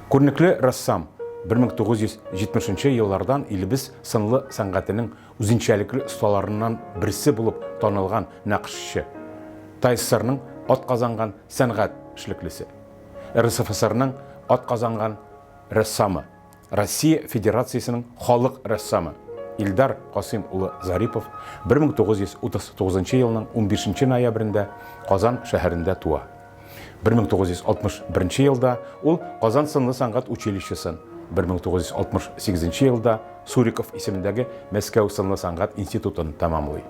Күренекле рәссам, 1970 нче еллардан илебез сынлы сәнгатенең үзенчәлекле осталарыннан берсе булып танылган нәкышчы, ТАССРның атказанган сәнгать эшлеклесе, РСФСРның атказанган рәссамы, Россия Федерациясенең халык рәссамы Илдар Касыйм улы Зарипов 1939 елның 15 ноябрендә Казан шәһәрендә туа. 1961 елда ул Казан сынлы сәнгать училищесын, 1968 елда Суриков исемендәге Мәскәү сынлы сәнгать институтын тәмамлый.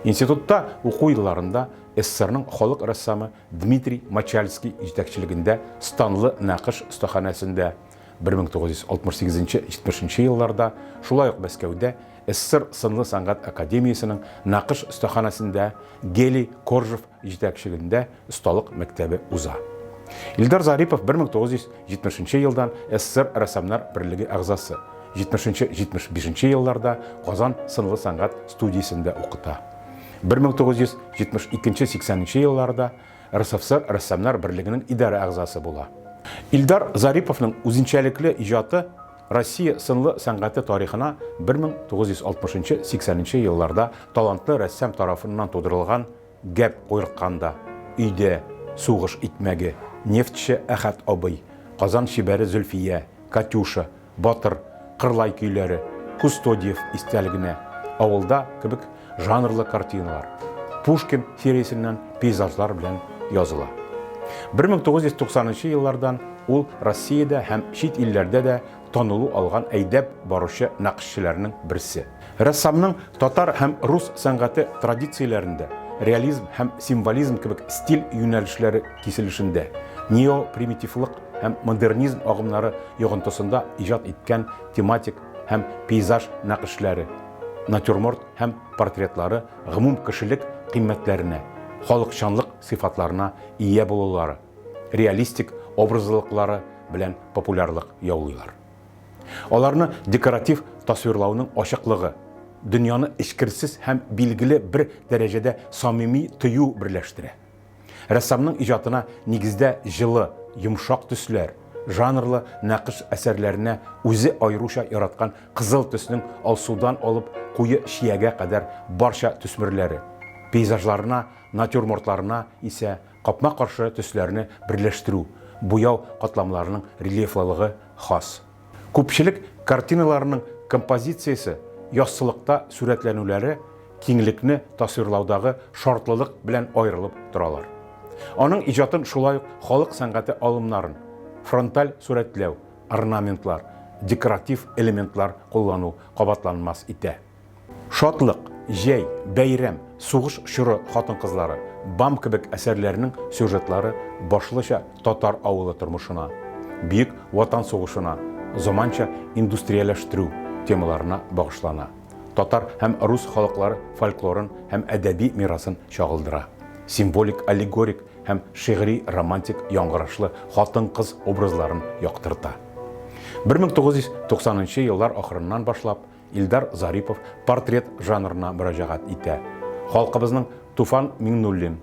Институтта уку елларында СССРның халык рәссамы Дмитрий Мочальский җитәкчелегендә Станлы нәкыш остаханәсендә 1968-70 елларда, шулай ук Мәскәүдә СССР сынлы сәнгать академиясенең нәкыш остаханәсендә Гелий Коржев җитәкчелегендә осталык мәктәбе уза. Илдар Зарипов 1970 елдан СССР Рәссамнар берлеге әгъзасы, 70-75 елларда Казан сынлы сәнгать студиясендә укыта. 1972-80 елларда РСФСР Рәссамнар берлегенең идарә әгъзасы була. Илдар Зариповның үзенчәлекле иҗаты Россия сынлы сәнгате тарихына 1960-80 елларда талантлы рәссам тарафыннан тудырылган Гәп куертканда, Өйдә, Сугыш икмәге, Нефтьче Әхәт абый, Казан чибәре Зөлфия, Катюша, Батыр, Кырлай көйләре, Кустодиев истәлегенә, Авылда кебек жанрлы картиналар, Пушкин сериясеннән пейзажлар белән языла. 1990 нчы еллардан ул Россиядә һәм чит илләрдә дә танылу алган әйдәп баручы нәкышчеләрнең берсе. Рәссамның татар һәм рус сәнгате традицияләрендә реализм һәм символизм кебек стиль юнәлешләре киселешендә, неопримитивлык һәм модернизм агымнары йогынтысында иҗат иткән тематик һәм пейзаж нәкышләре, натюрморт һәм портретлары гомумкешелек кыйммәтләренә, халыкчанлык сыйфатларына ия булулары, реалистик образлылыклары белән популярлык яулыйлар. Аларны декоратив тасвирлауның ачыклыгы, дөньяны эчкерсез һәм билгеле бер дәрәҗәдә самими тою берләштерә. Рәссамның иҗатына нигездә җылы, йомшак төсләр, жанрлы нәкыш әсәрләренә үзе аеруча яраткан кызыл төснең алсудан алып куе чиягә кадәр барча төсмерләре, пейзажларына, натюрмортларына исә капма-каршы төсләрне берләштерү, буяу катламнарының рельефлылыгы хас. Күпчелек картиналарының композициясе яссылыкта сурәтләнүләре киңлекне тасвирлаудагы шартлылык белән аерылып торалар. Аның иҗатын шулай ук халык сәнгате алымнарын, фронталь сурәтләү, орнаментлар, декоратив элементлар куллану кабатланмас итә. Шатлык, Җәй, Бәйрәм, Сугыш чоры хатын-кызлары, Бам кебек әсәрләренең сюжетлары башлыча татар авылы тормышына, Бөек Ватан сугышына, заманча индустрияләштерү темаларына багышлана, татар һәм рус халыклары фольклорын һәм әдәби мирасын чагылдыра, символик-аллегорик һәм шигъри-романтик яңгырашлы хатын-кыз образларын яктырта. 1990 нчы еллар ахырыннан башлап Илдар Зарипов портрет жанрына мөрәҗәгать итә. Халкыбызның Туфан Миңнуллин,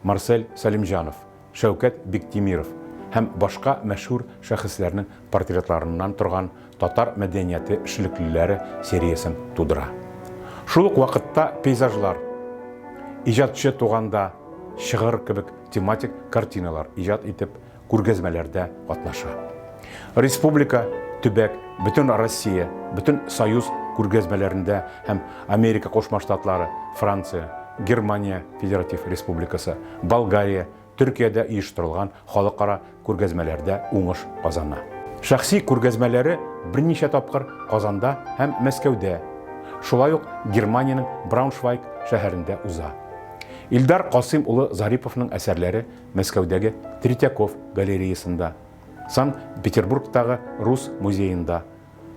Марсель Сәлимҗанов, Шәүкәт Биктимиров һәм башка мәшһүр шәхесләрнең портретларыннан торган Татар мәдәнияте эшлеклеләре сериясен тудыра. Шул ук вакытта пейзажлар, Иҗатчы туганда, Чыгыр кебек тематик картиналар иҗат итеп, күргәзмәләрдә катнаша. Республика, төбәк, бөтен Россия, бөтен Союз күргәзмәләрендә һәм Америка Кушма Штатлары, Франция, Германия Федератив Республикасы, Болгария, Төркиядә оештырылган халыкара күргәзмәләрдә уңыш казана. Шәхси күргәзмәләре берничә тапкыр Казанда һәм Мәскәүдә, шулай ук Германиянең Брауншвайг шәһәрендә уза. Илдар Касыйм улы Зариповның әсәрләре Мәскәүдәге Третьяков галереясында, Санкт-Петербургтагы Рус музеенда,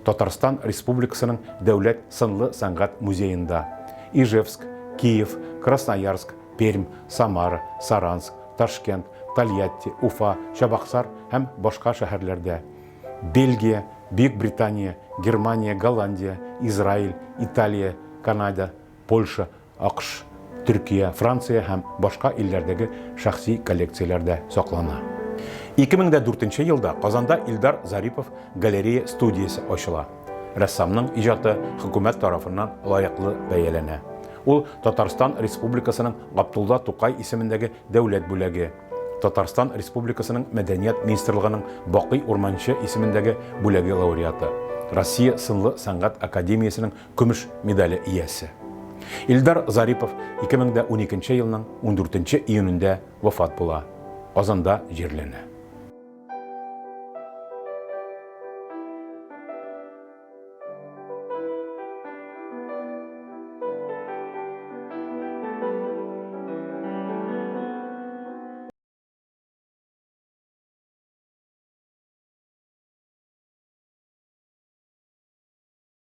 Татарстан Республикасының Дәүләт сынлы сәнгать музеенда, Ижевск, Киев, Красноярск, Пермь, Самара, Саранск, Ташкент, Тольятти, Уфа, Чабаксар һәм башка шәһәрләрдә, Бельгия, Бөекбритания, Германия, Голландия, Израиль, Италия, Канада, Польша, АКШ, Төркия, Франция һәм башка илләрдәге шәхси коллекцияләрдә саклана. 2004 елда Казанда Илдар Зарипов галерея студиясе ачыла. Рәссамның иҗаты хөкүмәт тарафыннан лаеклы бәяләнә. Ул Татарстан Республикасының Габдулла Тукай исемендәге дәүләт бүләге, Татарстан Республикасының Мәдәният министрлыгының Бакый Урманче исемендәге бүләге лауреаты, Россия сынлы сәнгать академиясенең көмеш медале иясе. Илдар Зарипов 2012 елның 14 июнендә вафат була. Казанда җирләнә.